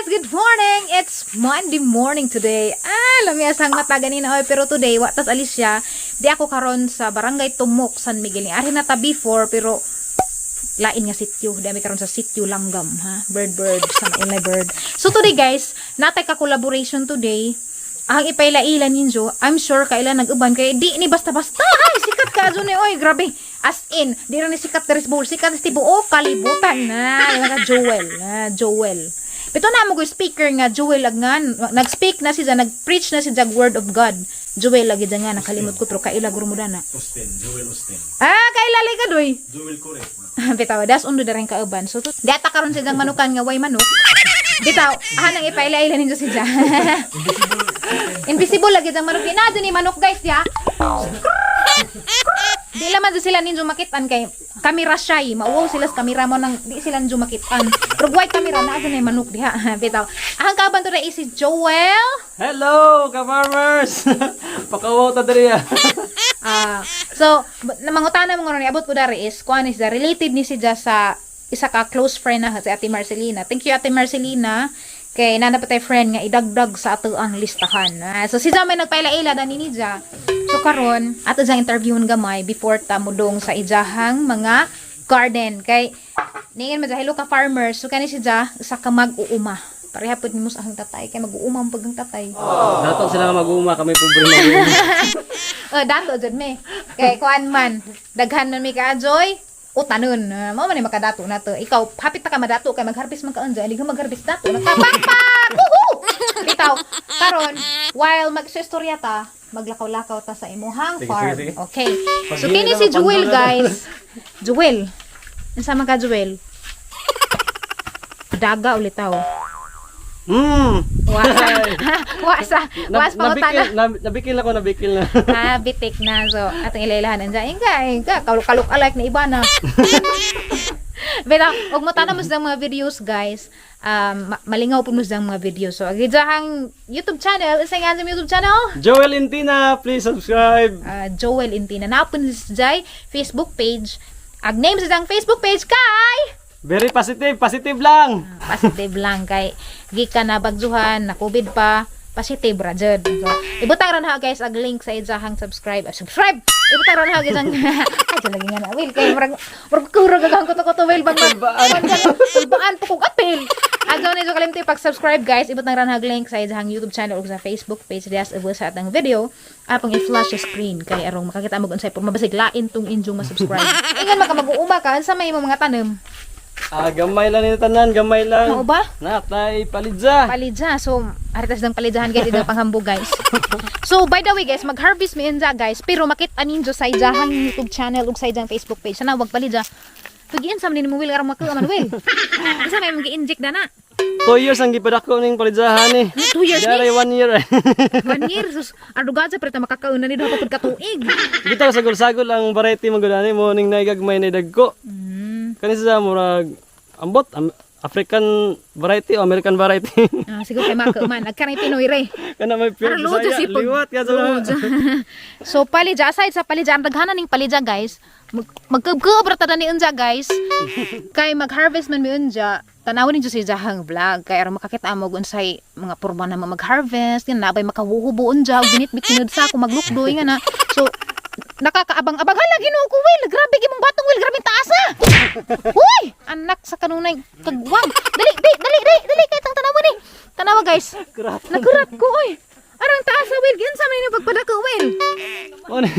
Guys! Good morning! It's Monday morning today. Ah, lami asang mata ganina oy, pero today wa tas Alicia. Di ako karon sa Barangay Tumok, San Miguel. Ari na ta before, pero lain nga sityo. Dami karon sa sityo Langgam, ha? Bird bird sa mailay bird. So today, guys, natay ka collaboration today. Ang ipailailan ninyo, I'm sure kailan nag-uban kay di ni basta-basta. Ay, sikat ka ni oy, grabe. As in, di ra ni sikat diri sa Bohol, sikat sa tibuok kalibutan na, yung mga Joel, na Joel. Bito na mo ko speaker nga Joel agnan, nag-speak na siya, nag-preach na siya word of God. Joel lagi nga nakalimot ko, pero kaila guro mo dana. Austin, Joel Austin. Ah, kaila ka doy. Joel Corey. Bitaw, das undo na rin kauban. So, di ata karon siya manukan nga way manok. Bitaw, ahan ang ipaila-ila ninyo siya. Invisible lagi diyang manok. Di na ni manok, guys, ya. Di laman dyan sila ninyo makitan kay kamera shy. Mauwaw sila sa kamera mo nang di sila ninyo makitan. Pero white kamera na dyan ay manok diha. Bitaw. Ang kauban to is si Joel. Hello, ka-farmers! Pakawaw ta diri ah. Ah, so namangutana mo nga abot ko dari is kuan is related ni siya sa isa ka close friend na si Ate Marcelina. Thank you, Ate Marcelina, kay nana pa tay friend nga idagdag sa ato ang listahan. Ah, so si may nagpaila-ila dani ni Ja. So karon ato jang interviewon gamay before ta mudong sa ijahang mga garden kay ningin man hello ka farmers. So kani si Ja usa ka mag-uuma. Pareha pud nimo sa akong tatay kay mag-uuma ang pag ang tatay. Dato sila nga mag-uuma, kami pobre mag-uuma. Oh, dato jud me. Kay kuan man, daghan man mi ka-joy, utanon. Mao man ni makadato na to. Ikaw, hapit ta ka madato kay magharvest man ka unja, hindi ka magharvest dato. Nakapakpak! Woohoo! Bitaw, karon while magsistorya ta, maglakaw-lakaw ta sa imuhang Sige, farm. sige, sige. Okay. So Pag-iinit kini na si Jewel, mapandura na. guys. Jewel. Unsa man ka, Jewel? Daga ulitaw. Wa sa wa sa wa sa pangutana. Nabikil, nabikil ako, nabikil na. Ah, bitik na. So, atong ilailahan. Andiyan, inga, inga, kaluk alike na iba na. Pero, og mo tanam mo sa mga videos, guys. Malingaw po mo sa mga videos. So, ang YouTube channel, isa nga sa YouTube channel, Joel Intina, please subscribe. Joel Intina. Napon si Jai Facebook page. Ag name sa iyang Facebook page kay Very positive, positive lang. Positive lang kay gikan na bagjuhan na COVID pa, positive ra jud. So ibutang ra na guys ag link sa ijahang subscribe. Ah, subscribe. Ibutang ra na guys ang ay dyan lagi nga na will kay murag murag kurog ang kuto kuto will bang Kulbaan. Kulbaan po kog apil. Adto na kalimti pag-subscribe, guys. Ibutang ra na link sa ijahang YouTube channel ug sa Facebook page dias ubos sa atang video. Apong i-flash sa screen kay arong makakita mo unsay porma, basig lain tong inyong ma-subscribe. Ingon maka mag-uuma ka, unsa may imong mga tanom? Ah, gamay lang ni tanan, gamay lang. Mao ba? Natay palidza. Palidja. So, aritas ng palidjahan, guys, idang panghambog, guys. So, by the way, guys, mag-harvest mi inja, guys, pero makita ninyo sa ijahang YouTube channel ug sa ijahang Facebook page. Sana wag palidja. Tugian sa man ni mo will aron makuha man will. Unsa may gi-inject na na? 2 years ang gipadako ning palidzahan ni. 2 years ni? Dari 1 year. 1 year. Sus, arugaja pero ta makakauna ni duha pa pud ka tuig. Bitaw sagol-sagol ang variety man gud ani mo ning naigagmay na dagko. Kani sa murag ambot African variety o American variety. Ah, siguro kay maka man. Agkanay Pinoy re. Kana may pure Ara luod Bisaya. si pag- Liwat ka sa Luod. So palidja, aside sa palidja, ang daghanan ning palidja, guys. Magkabkab ra ta ni unja, guys. Kay mag-harvest man mi unja, tanawon ninyo sa ijahang vlog kay aron makakita mo kung unsay mga porma na mag-harvest, nga nabay makahuhubo unja ug binitbit tinud sa ako maglukdoy nga na. So nakakaabang-abang hala Ginoo ko, Will, grabe gimong batong, Will, grabe taas na. Uy, anak sa kanunay kagwang. Dali, dali, dali, dali, dali kay tang tanawa ni. Tanawa, guys. Kurat. Nakurat ko oy. Arang taas sa Will, ginsa man ni pagpadako, Will? Mo ni-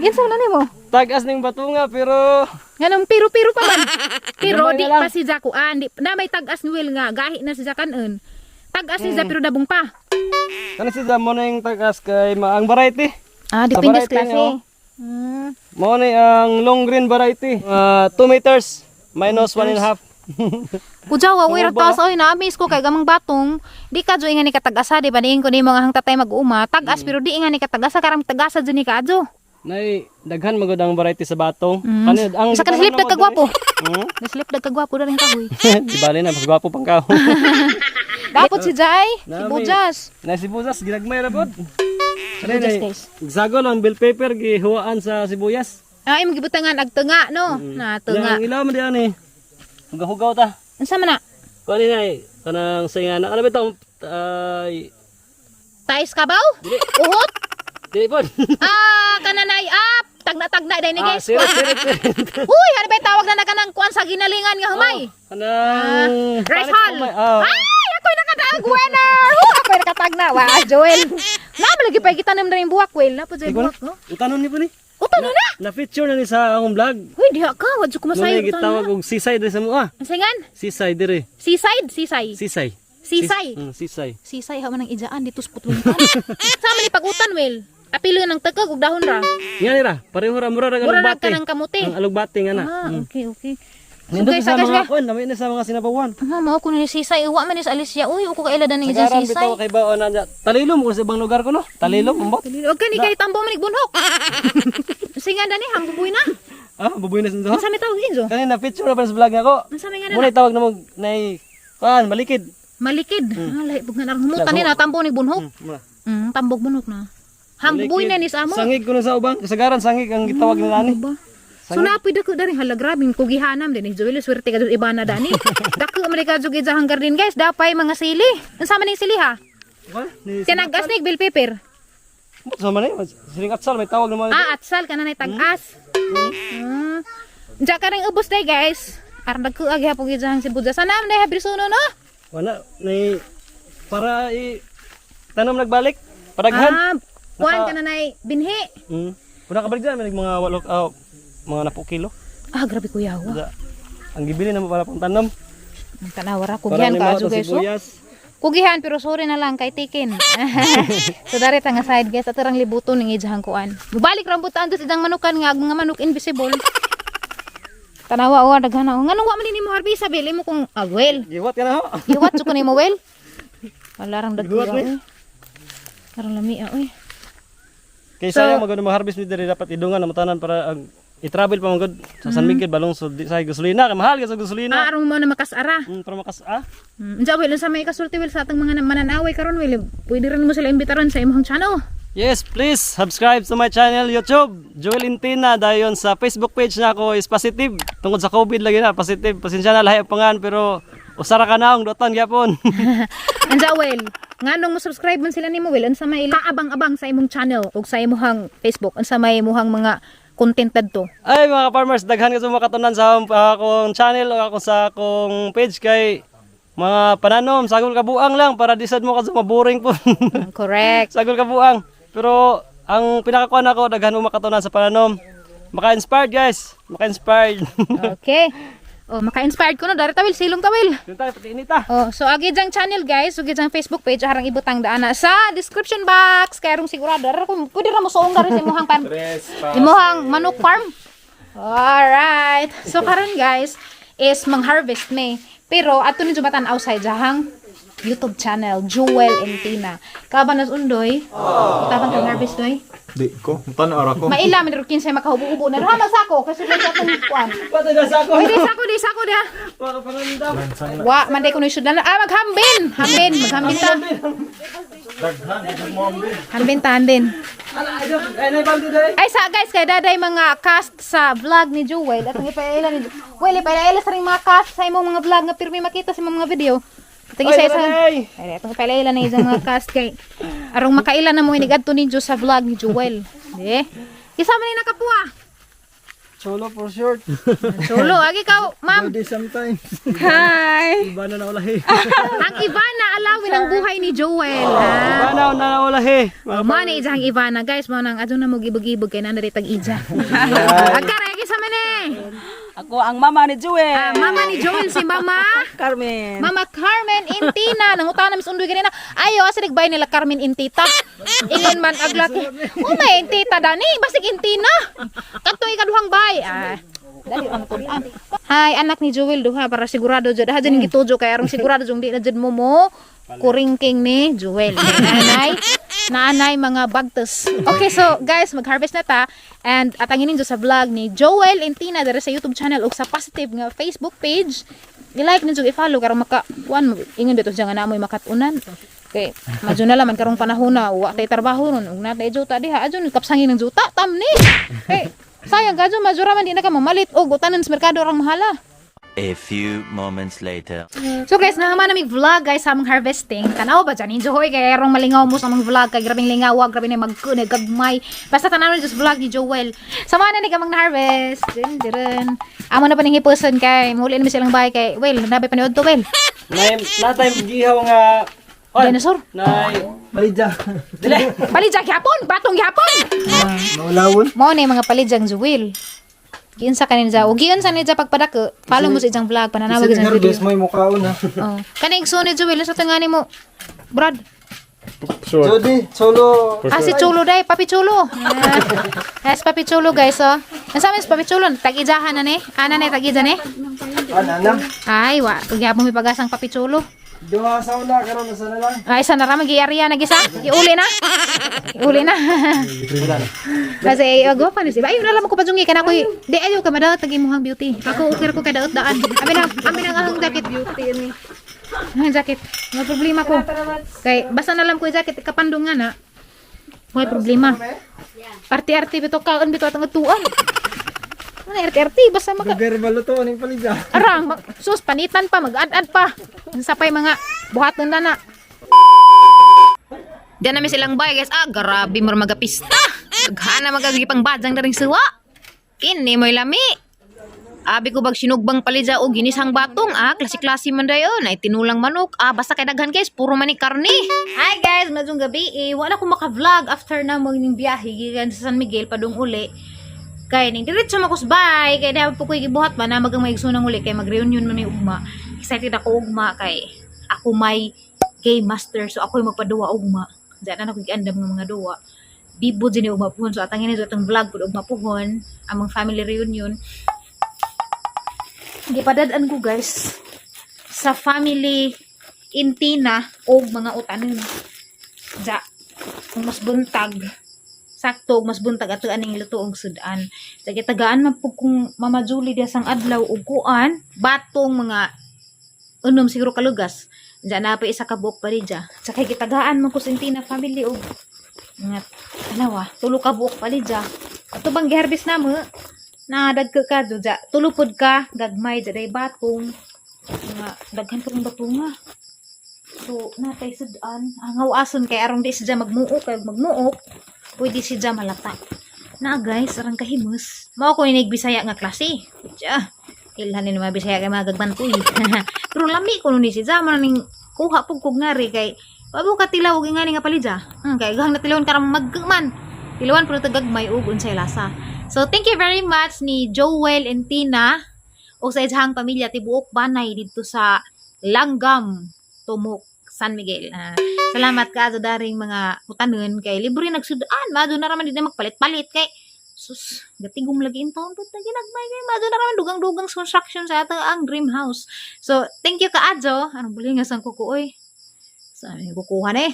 Ginsa man nimo? Tag-as ning batunga pero Nganong pero-pero pa man. Pero Gamay di na lang. pa si Jaco ah, di, na may tag-as ni Will nga gahi na si Jacanon. Tag-as ni Ja pero dabong pa. Kani si mo na yung tag-as kay ang variety. Ah, depende sa variety klase. niya, oh. Mo ni ang long green variety. 2 meters minus 1.5. Kujawa, uy, Oo ba? taas, oy, na-amaze ko kay gamang batong. Di ka jo nga ni katag-asa, di ba? Diin ko ni mga hang tatay mag-uma. Tag-as, pero di nga ni katag-asa, karang tag-asa dyan ni ka, adyo. Nay daghan magud ang variety sa batong. Kani ang Sa ka nasilip naman kagwapo. diri. Nasilip kagwapo na rin kahoy. Di bale na mas gwapo pang kahoy. Dapat si Jai, si Nami. Bujas. Na sibuyas ginagmay ra pod. Kani Sibuyas, nay, guys. Sagol ang bell pepper gihuwaan sa sibuyas. Ay, magibutangan ag tunga, no? Na tunga. Ang ilaw man di ani. Hugaw-hugaw ta. Unsa man na? Kuan ni nay, Kanang singa na ano ba itong ay Tais kabaw? Dili. Uhot? Dili pod. Ah, kananay up. Tagna-tagna dai ni Ah, guys. sirit, sirit, sirit. Uy, ano ba tawag na na kanang kuan sa ginalingan nga humay? Kanang Rice palit hall. humay. Ah. Ay, ako'y nakadaog winner. Oh, ako'y nakatagna. Wa, Joel. Na malagi pa gitanom na yung buwak, well. Na po Ikaw buwak, na? no? Utanon ni po ni. Uto na na. Na-feature na ni sa akong vlog. Uy, diha ka, wa jud ko Muna masayo gitawag og seaside diri sa mo ah. Ang singan? Seaside diri. Seaside, seaside. Seaside. Sisay. Sisay. Sisay ha man ang ijaan dito sa putlungkan. Sa man ni pagutan, well. Apilo ng takag ug dahon ra. Nga nira, pareho ra mura ra Mura ra alugbate. ka ng kamote. Ang alugbate nga na. Ah, okay. So Nindot guys, sa guys, mga guys. kuan, lami na sa mga sinabawan. Ah, mao ko ni sisay. Uwa man ni sa Alicia. Uy, uko kaila dan ni Sagaran sisay. bitaw kay baon na. Talilom ko sa ibang lugar ko no. Talilom ambot. Huwag ka ni kay tambo man bunhok. Singa dani hambubuy na. Ah, bubuy na sa Unsa may tawag injo? Kanina na-feature na pa sa vlog ako. Unsa may nga na? Muna tawag na mo nay kuan malikid. Malikid. Ah, lahi pug nga narang ni na tambo ni bunhok. Muna. Tambog bunhok na. Hambubuy na ni sa amo. Sangig ko na sa uban. Kasagaran sangig ang gitawag nila ani. Ba? So napoy dako dari hala grabe kugihanam din ni Joel swerte ka jud ibana dani. Dako man ka jud ijahang garden guys, dapay mga sili. Unsa man ning sili ha? Kuan ni Tinagas ni bell pepper. Sa man eh, siling atsal may tawag naman. Ah, atsal kana nay tag-as. Diya ka rin ubos day guys. Aron dagko agi hapon ijahang sibudya. Sana man day habrisuno no? Wala nay para i tanom nagbalik padaghan. Ah, kuan ka na nay binhi. Kuna kabalik dyan, may mga walok, mga napo kilo. Ah, grabe kuya. Wa. Ang gibili na mo para pang tanom. Ang tanawa ra Para kugihan ni ka mga adyo guys. Oh. sibuyas. Kugihan pero sorry na lang kay tikin. So dari ta nga side guys ato rang libuton ning ijahang kuan. Mubalik ra butan sa idang manukan nga ang mga manok invisible. Tanawa wa daghan na. Nganong wa man nimo harbisa bili mo kung ah, well. Giwat ka na ho. Giwat jud ko nimo well. Wala rang dagko. Giwat ni. Arang lami ah, oy. Kay So- sayang magod harvest ni diri dapat idungan na matanan para ang i-travel pa magod sa San Miguel balong so di sa gasolina kay mahal kay sa gasolina. Ah, aron mo na makasara. Para makas ah. Unsa well unsa may kasulti well sa atong mga mananaway karon well. Pwede rin mo sila imbitaron sa imong channel. Yes, please subscribe to my channel YouTube, Joel Intina. Dayon sa Facebook page na ako is positive. Tungkol sa COVID lagi na, positive. Pasensya na lahi ang pangan pero usara ka na ang dotan gyapon. Anja well, nganong mo subscribe man sila nimo well, unsa may kaabang-abang sa imong channel ug sa imong Facebook, unsa may imong mga content adto. Ay mga farmers, daghan ka sa makatunan sa akong channel o ako sa akong page kay mga pananom, sagol kabuang lang para di sad mo ka maboring po. Correct. Sagol kabuang. Pero ang pinakakuan ako, daghan mo makatunan sa pananom. Maka-inspired guys, maka-inspired. Okay. Oh, maka-inspired ko no dari tawil silong tawil. Doon tayo, pati inita. Oh, so agi jang channel guys, ug jang Facebook page harang ibutang daan na sa description box kay arong sigurado ara kung pwede ra mo suong dari sa imong farm. Imong manok farm. Alright. So karon guys is mang-harvest me. Pero ato ni jumatan outside jahang YouTube channel Jewel and Tina. Kaban nas undoy. Tabang kang harvest doy. Di ko, tanaw ra ko. Maila man ro kinsay makahubo-hubo na ra sako kasi may atong kuan. Patay na sa ako. Uy, di sako, di sako da. Mga pangandam. Wa, man day kuno sudlan. Ah, maghambin. Hambin, maghambin ta. Hambin ta, hambin. Ala, ay, ay, ay, bandi day. Ay sa guys, kay daday mga cast sa vlog ni Jewel at ang ipaila ni Well, ipaila sa ring mga cast sa imong mga vlog nga pirmi makita sa imong mga video. At ang Oy, isa-isa. daday. Ay, atong ipaila na isang mga cast kay arong makaila na mo inigadto ninyo sa vlog ni Jewel. Eh. Isa man ni nakapuha. Cholo for short. Solo, agi ka, ma'am. Pwede sometimes. Hi. Iba na naulahi. Ang Ivana alawin ang buhay ni Joel. Ha? Iba na naulahi. Mga Mo ni ijang Ivana guys, mo nang adto na mo gibog-ibog kay nana tag ija. Agkara gi sa man eh. Ako ang mama ni Jewel. Ah, mama ni Joel si Mama Carmen. Mama Carmen Intina nangutana na Miss Undoy ganina. Ayo asa nagbay nila Carmen Intita. Ingon man aglaki. Oh may Intita dani basig Intina. Kadto ikaduhang bay. Ah. Dali ang tulaan. Hi anak ni Joel duha para sigurado jud. Ha jud gitujo kay arong sigurado jud di na jud mo mo kuringking ni Joel. Nanay, naanay mga bagtes. Okay, so guys, mag-harvest na ta and atangin ninyo sa vlog ni Joel and Tina dere sa YouTube channel ug sa positive nga Facebook page. I-like ninyo i-follow karon maka kuan mo ingon dito siya nga naamoy makatunan. Okay, madyo na laman karong panahon na wa tay trabaho ron ug natay juta diha adyon kapsangin ng juta tam ni. Okay, sayang gadyo madyo ra man di na ka mamalit og utanan sa merkado rang mahala. A few moments later. So guys, nahaman na vlog guys sa among harvesting. Tanaw ba dyan? Enjoy kay erong malingaw mo sa among vlog kay grabing lingawa, grabe na magkun, gagmay. Basta tanaw ni just vlog ni Joel. Sama na ni kamang na-harvest. Dun, dun. Amo na pa ning hipuson kay muli na mi silang bahay kay well, nabay paniod to well. Nay, natay gihaw nga Hoy, Dinosaur. Nay, Palidya. dili. Palidya gyapon, batong gyapon. Maulawon. Mao na yung mga palidyang Joel. Giunsa kanin ja, o giunsa ni ja pagpadako, follow mo sa ijang vlog pananawag Kasi sa video. harvest mo yung mukhaon ha. Oh. Kaning igsoon ni Joel, sa tunga nimo. Brad. Sure. Jody, solo. Ah, si Chulo day, Papi Chulo. Ah. Yes, Papi Chulo guys, oh. Ang sa amin si Papi Chulo, tag-ijahan na ni. Ana ni, tag-ija ni. Ana na. Ay, wa, gyapon may pagasang Papi Chulo. Duha sa una, karon sa na lang. Ay, isa na ra magiariya na gisa. Iuli na. Iuli na. Kasi ago pa ni si. Ay, wala mo ko padungi kana ko. Di ayo ka madaot tag imuhang beauty. Ako ukir ko kay daot daan. Abi na ang jacket beauty ni. Ang jacket. May problema ko. Kay basta na lang ko yung jacket kapandungan na. May problema. Arte-arte bito kaon bito atong tuan. Ano arte-arte basta maka Lugar ba luto aning palidya? arang mag, sus panitan pa mag-ad-ad pa. Unsa pay mga buhaton na na. Diyan namin silang bay guys. Ah, grabe mo magapista. Daghana magagipang badzang na ring suwa. Kini mo'y lami. Abi ko bag sinugbang palidya o ginisang batong ah, klase-klase man dayon ay tinulang manok ah, basta kay daghan guys, puro man ni karne. Hi guys, madyong gabi eh, wala ko maka-vlog after na magning biyahe gikan sa San Miguel padung uli. Kay ning diretso makusbay kay dapat po ko'y gibuhat ba na magang maigsunang uli kay mag-reunion man may ugma. Excited ako ugma kay ako may game master so ako'y magpaduwa ugma. Diyan na ako giandam ng mga duwa. Bibo din ni ugma puhon so atangin ni atong vlog pud ugma puhon among family reunion. Gipadad-an ko guys sa family intina og mga utanon. Ja, kung mas buntag sakto og mas buntag ato aning luto og sudan. Sige tagaan man pud kung Mama Julie diya sang adlaw og kuan batong mga unom siguro kalugas. Diya na pa isa ka buok pa rin dya. Tsaka gitagaan man ko sa Intina family og mga tanawa, tulo ka buok pa rin dya. Ato bang giharbis na mo? Na dagko ka dya. Tulo pod ka gagmay dya day batong mga daghan pa rin batunga. So, natay sudan. Ang hawason kay arong di siya magmuok kay magmuok, pwede siya malata. Na guys, arang kahimus. Mao ko inig Bisaya nga klase. Tiya. Ilhan ni mga Bisaya kay mga gagbantoy. Pero lami ko ni siya mo ning kuha pug kog ngari kay wabo ka tilaw og ingani nga palidya. Kay gahang natilawon karon magman. Tilawan pero tagagmay ug unsay lasa. So thank you very much ni Joel and Tina o sa iyang pamilya tibuok banay didto sa Langgam, Tumok, San Miguel. Ah, salamat ka ato daring mga utanon kay libre nagsudaan. Mado na raman di na magpalit-palit kay sus, gatigom lagi in taon pud na ginagmay kay mado na raman dugang-dugang construction sa ato ang dream house. So, thank you kaadyo. Anong buli nga sang kuko oy. Sa aming kukuha na eh.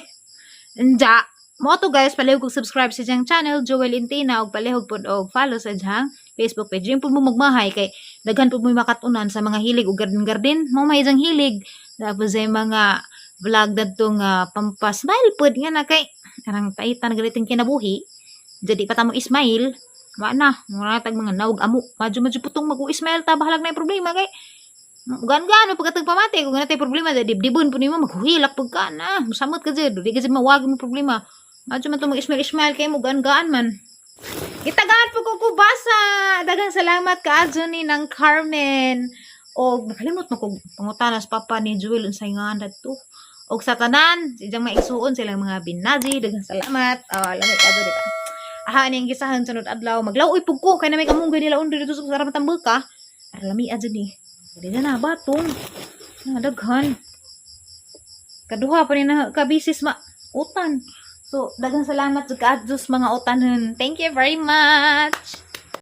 Nja, mo to guys, palihog og subscribe sa iyang channel, Joel Intina, ug palihog pod og follow sa iyang Facebook page. Yung pud mo magmahay kay daghan pud mo makatunan sa mga hilig og garden-garden. Mao may iyang hilig. Tapos ay mga vlog dadto nga pampa-smile pod nga na kay karang taitan galiting kinabuhi. Jadi pa ta mo ismail, wa na, mura tag mga nawg amo. Madyo madyo putong mag-ismail ta bahalag na yung problema kay gan-gan pagkatag pamati kung natay problema da dibdibon po nimo maghuhilak pag ka na musamot ka jud di ka jud mawag mo problema. Madyo man to mag-ismail ismail kay mo gaan-gaan man. Itagaan po ko kubasa. Daghang salamat ka ni ng Carmen. Og nakalimot mo kog pangutana sa papa ni Jewel unsay ngalan dadto. Og sa tanan, sidyang maigsuon silang mga binaji. Daghang salamat. Oh, lamig ka di ba? Aha, ning gisahan sunod adlaw. Maglaw-oy pug ko kay na may kamunggay nila undo dito sa Saramatang Buka. Ara lami adyo ni. Dili na batong. Na daghan. Kaduha pa ni na kabisis ma utan. So, daghang salamat sa kaadjos mga utanon. Thank you very much.